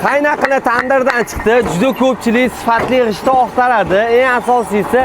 Qaynaqina tandirdan chiqdi. Juda ko'pchilik sifatli g'ishtni oqtaradi. Eng asosiysi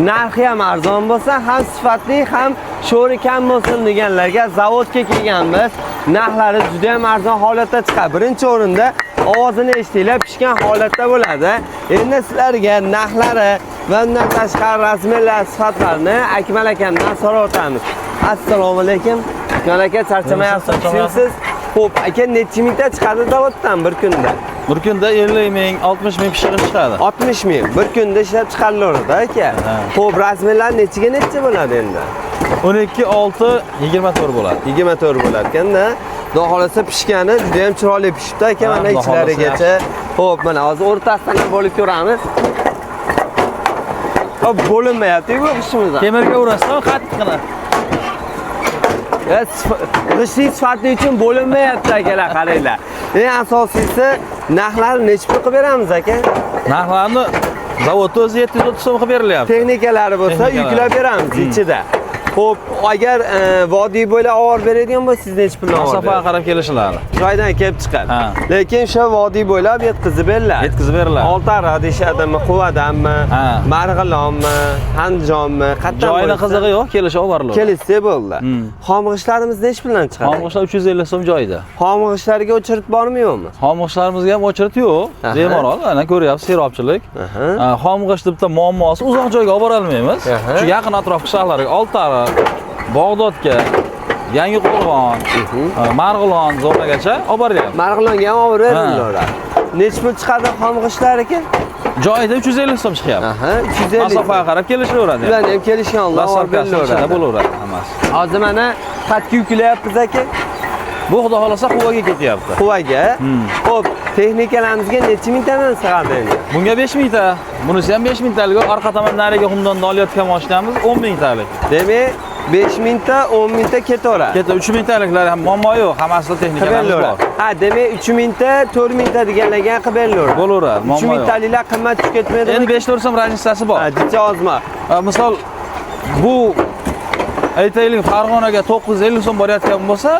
narxi ham arzon bo'lsa, ham sifatli, ham sho'ri kam bo'lsin deganlarga zavodga kelganmiz. Narxlari juda ham arzon holatda chiqadi. Birinchi o'rinda ovozini eshitinglar, pishgan holatda bo'ladi. Endi sizlarga narxlari va undan tashqari razmerlar, sifatlarini Akmal akamdan so'rab o'tamiz. Assalomu alaykum. Akmal aka, charchamayapsiz? Siz? Xo'p, aka, necha mingta chiqadi zavoddan bir kunda? Bir kunda 50 ming, 60 ming pishig'i chiqadi. 60 ming bir kunda ishlab chiqarilaveradi aka. Xo'p, razmerlar nechiga necha bo'ladi endi? 12, 6, 24 bo'ladi. 24 bo'lar ekanda. Xudo xohlasa pishgani juda ham chiroyli pishibdi aka, mana Xudo xohlasa. ichlarigacha. Xo'p, mana hozir o'rtasidan ham bo'lib ko'ramiz. Xo'p, bo'linmayapti bu g'ishtimiz ham. Temirga urasizmi qattiqqina? Ya, g'ishtning sifati uchun bo'linmayapti akalar, qaranglar. Eng asosiysi narxlarni necha pul qilib beramiz aka? Narxlarni zavodda o'zi 730 so'm qilib berilyapti. Texnikalari bo'lsa Texnikalari. Yuklab beramiz ichida. Xo'p, agar vodiy bo'ylab olib beradigan bo'lsangiz necha puldan olib Masofaga berasiz? qarab kelishiladi. Joydan kelib chiqadi. Ha. Lekin o'sha vodiy bo'ylab yetkazib beriladi. Yetkazib beriladi. Oltiariq deyishadimi, Quvadanmi, Ha. Marg'ilonmi, Andijonmi, qayerdan Joyini bo'lsa, qizig'i yo'q, kelishi olib boriladi. Kelishsa bo'ldi. Xom g'ishtlarimiz necha puldan chiqadi? Xom g'ishtlar 350 so'm joyida. Xom g'ishtlarga o'chirib bormi yo'qmi? Xom g'ishtlarimizga ham o'chirt yo'q. Bemalol, ana ko'ryapsiz, serobchilik. Xom g'isht bitta muammosi, uzoq joyga olib bora olmaymiz. Shu yaqin atrof qishloqlarga, Oltiariq, Bag'dodga, Yangiqo'rg'on, Marg'ilon zonagacha olib boryapmiz. Marg'ilonga ham olib beriladi. Necha pul chiqadi xom g'ishtlariki? Joyida 350 so'm chiqyapti. Aha, 350. Masofaga qarab kelishaveradi. Ularni ham kelishgan olib Masofa berilaveradi. bo'laveradi hammasi. Hozir mana qatga yuklayapmiz aka. Bu xudo xohlasa Quvaga ketyapti. Quvaga. Xo'p, texnikalarimizga necha mingtadan sig'adi endi? Bunga 5 mingta, bunisi ham 5 mingtalik. Orqa tomon nariga xumdonni olayotgan mashinamiz 10 mingtalik. Demak, 5 mingta, 10 mingta ketaveradi. Ketdi 3 mingtaliklar ham muammo yo'q, hammasida texnikalarimiz bor. Qilib Ha, demak 3 mingta, 4 mingta deganlarga ham qilib berilaveradi. Bo'laveradi, 3 muammo yo'q. mingtaliklar qimmat tushib ketmaydimi? Endi 5-4 so'm разница si bor. Ha, jicha ozma. Misol bu aytaylik Farg'onaga 950 so'm borayotgan bo'lsa,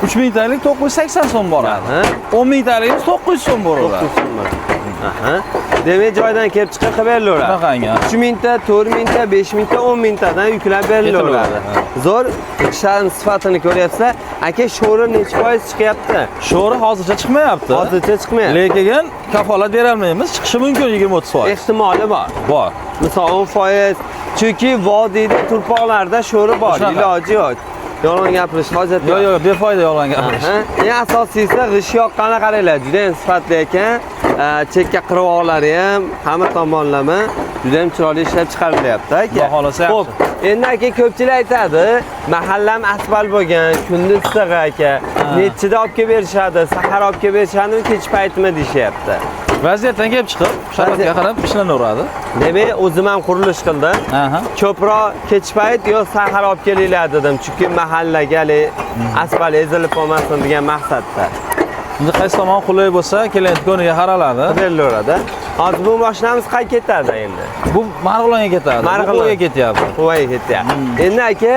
3 mingtalik 980 so'm boradi. 10 mingtaligimiz 900 so'm bo'laveradi. 900 so'm boradi. Aha. Demak, joydan kelib chiqib qilib berilaveradi. Shunaqangi. 3 mingta, 4 mingta, 5 mingta, 10 mingtadan yuklab berilaveradi. Ketilaveradi. Zo'r, ishlarning sifatini ko'ryapsizlar. Aka, sho'ri necha foiz chiqyapti? Sho'ri hozircha chiqmayapti. Hozircha chiqmayapti. Lekin kafolat bera olmaymiz, chiqishi mumkin 20-30%. Ehtimoli bor. Bor. Misol 10%. Chunki vodiyda turpoqlarda sho'ri bor, Shunaqa. iloji yo'q. Yolg'on gapirish hojat Yo'q, yo'q, befoyda yolg'on gapirish. Aha. Eng asosiysi g'isht yoqqani qaranglar, juda ham sifatli ekan. Chekka qirg'oqlari ham hamma tomonlama juda ham chiroyli ishlab chiqarilyapti aka. Xudo xohlasa yaxshi. Xo'p, endi aka ko'pchilik aytadi, mahallam asfalt bo'lgan, kunduz issig'i aka. Nechida olib kelib berishadi, sahar olib kelib berishadimi, kech paytmi deyishyapti. Vaziyatdan kelib chiqib, sharoitga qarab ishlanaveradi. Demak, o'zim ham qurilish qildim. Ko'proq kech payt yo sahar olib kelinglar dedim, chunki mahallaga hali asfalt ezilib qolmasin degan maqsadda. Endi qaysi tomon qulay bo'lsa, klient ko'niga qaraladi. Berilaveradi. Hozir bu mashinamiz qayerga ketadi endi? Bu Marg'ilonga ketadi. Bu Marg'ilon. Quvaga ketyapti. Quvaga ketyapti. Endi aka,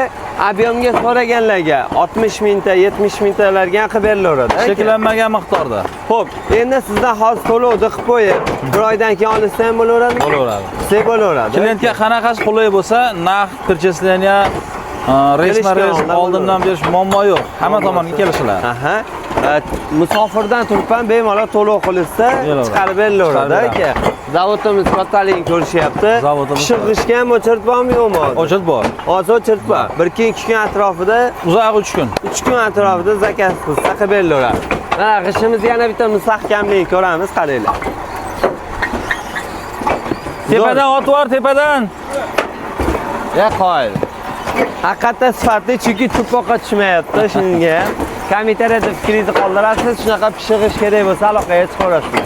объём ga so'raganlarga 60 mingta, 70 mingtalarga ham qilib berilaveradi aka. Cheklanmagan miqdorda. Xo'p, endi sizdan hozir to'lovni qilib qo'yib, bir oydan keyin olsa ham bo'laveradimi? Bo'laveradi. Qilsak bo'laveradi. Klientga qanaqasi qulay bo'lsa, naqd, перечисление, resma-res Kelishgan oldindan berish muammo yo'q. Hamma tomonga kelishiladi. Aha. Musofirdan turib ham bemalol to'lov qilishsa, Berilaveradi. chiqarib berilaveradi Chiqarib aka. Zavodimiz kattaligini ko'rishyapti. Zavodimiz Pishiq g'ishtga ham o'chirib bormi yo'qmi hozir? O'chirib bor. Hozir o'chirib bor. 1 kun, 2 kun atrofida, Uzog'i 3 kun. 3 kun atrofida zakaz qilsa qilib berilaveradi. Mana g'ishimiz yana bitta mustahkamligini ko'ramiz, qaranglar. Tepadan ot bor, tepadan. Ya qoyil. Haqiqatda sifatli, chunki tuproqqa tushmayapti shunga. Kommentariyada fikringizni qoldirasiz, shunaqa pishig'ish kerak bo'lsa aloqaga chiqaverasizlar.